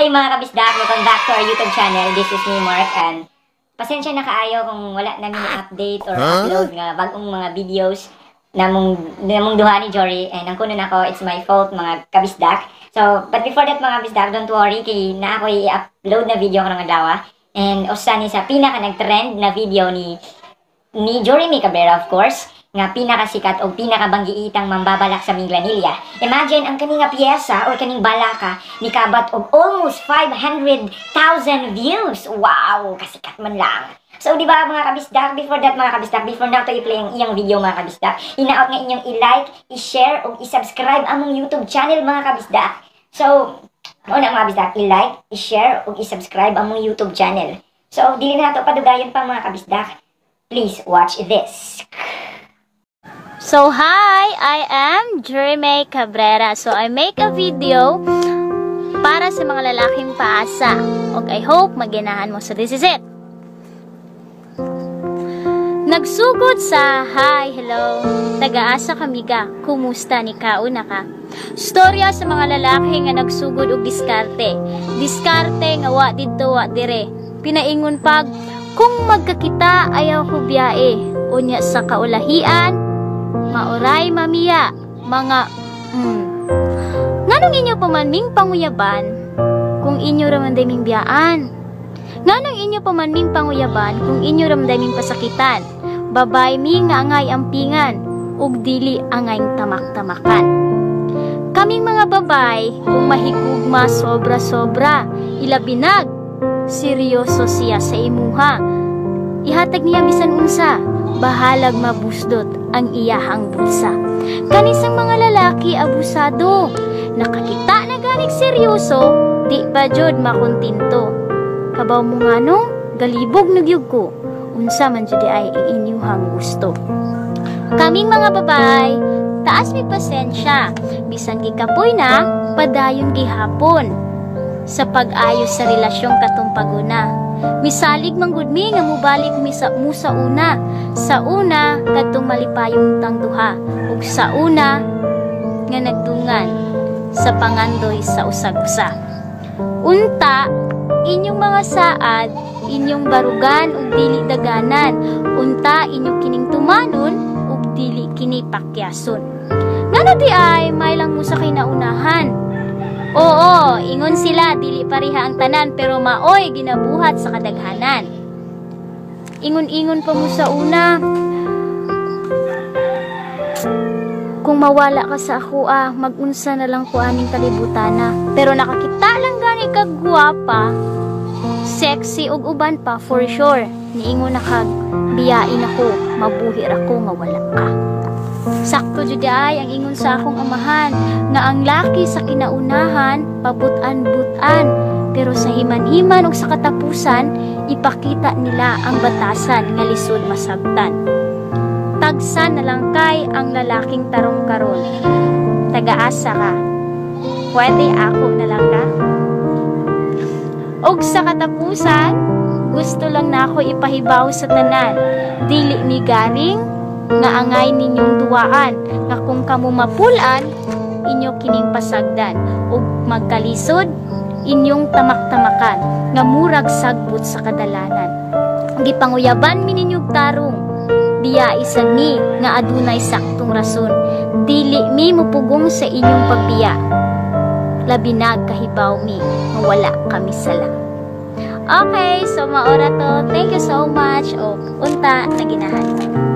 Hi, mga kabisdak! Welcome back to our YouTube channel. This is me, Mark, and pasensya na kaayo kung wala namin update or upload nga bagong mga videos namong duha ni Jory, and ang kuno nako, it's my fault, mga kabisdak. So, but before that, mga kabisdak, don't worry kay naa ko i-upload na video karong adlaw and usa ni sa pinaka nag-trend na video ni Jory Mae Cabrera, of course, nga pinakasikat o pinakabanggiitang mambabalak sa Minglanilla. Imagine ang kani nga piyesa or kaning balaka nikabat og almost 500,000 views. Wow, kasikat man lang. So, di ba, mga kabisdak, before that, mga kabisdak, before nato i-play ang iyang video, mga kabisdak, hinaot nga inyong i-like, i-share, ug i-subscribe among YouTube channel, mga kabisdak. So, una, mga kabisdak, i-like, i-share, ug i-subscribe among YouTube channel. So, dili na nato padugayon pa, mga kabisdak. Please watch this. So hi, I am Jeremy Cabrera. So I make a video para sa mga lalaking paasa. Og I hope maginahan mo. So this is it. Nagsugod sa "Hi, hello, tagaasa kamiga, kumusta ni kauna ka?" Storya sa mga lalaki nga nagsugod og diskarte. Diskarte nga wa didto wa dire. Pinaingon pag kung magkakita ayaw ko biyae. Unya sa kaulahian, maoray mamiya, mga. Nganong inyo pa man ming panguyaban kung inyo ra man ming biyaan? Nganong inyo pa man ming panguyaban kung inyo ra man ming pasakitan? Babay mi nga angay ampingan ug dili angay tamak-tamakan. Kaming mga babay, kung mahigugma sobra-sobra, ilabinag, seryoso siya sa imuha. Ihatag niya bisan unsa, bahalag mabusdot ang iyahang bulsa. Kanisang mga lalaki abusado, nakakita na ganig seryoso, di ba jud makontento? Kabaw mo nga no, galibog nagyug ko, unsa man jud ay inyuhang gusto. Kaming mga babay, taas mi pasensya, bisan gikapoy na, padayon gihapon sa pag-ayos sa relasyong katong paguna. Misalig man gud mi nga mubalik mi sa mo sa una kadtong malipayong tang duha ug sa una nga nagdungan sa pangandoy sa usag-usa. Unta inyong mga saad, inyong barugan ug dili daganan. Unta inyo kining tumanon ug dili kini pakyason. Ngano di ay may lang mo sa kinaunahan? Oo, ingon sila dili pareha ang tanan, pero maoy ginabuhat sa kadaghanan. Ingon-ingon pa mo sa una. Kung mawala ka sa ako ah, magunsa na lang ko aning kalibutana. Pero nakakita lang gani kag guwapa, sexy ug uban pa, for sure. Niingon na kag biyain ako, mabuhi ra ko nga wala ka. Sakto jud ay ang ingon sa akong amahan nga ang laki sa kinaunahan pabutan-butan, pero sa himan-himan ug sa katapusan ipakita nila ang batasan nga lisod masabtan. Tagsa na lang kay ang lalaking tarong karon. Tagaasa ka. Pwede ako na lang ka. Og sa katapusan, gusto lang nako ipahibaw sa tanan. Dili mi garing nga angay ninyong duwaan, nga kung kamo mapulan, inyo kining pasagdan ug magkalisod inyong tamak-tamakan nga murag sagbot sa kadalanan. Gipanguyaban mi ninyog tarong, biya isad mi nga adunay saktong rason. Dili mi mupugong sa inyong pagbiya, labinag kahibaw mi nga wala kami sala. Okay, so maora to. Thank you so much. O, unta, naginahan.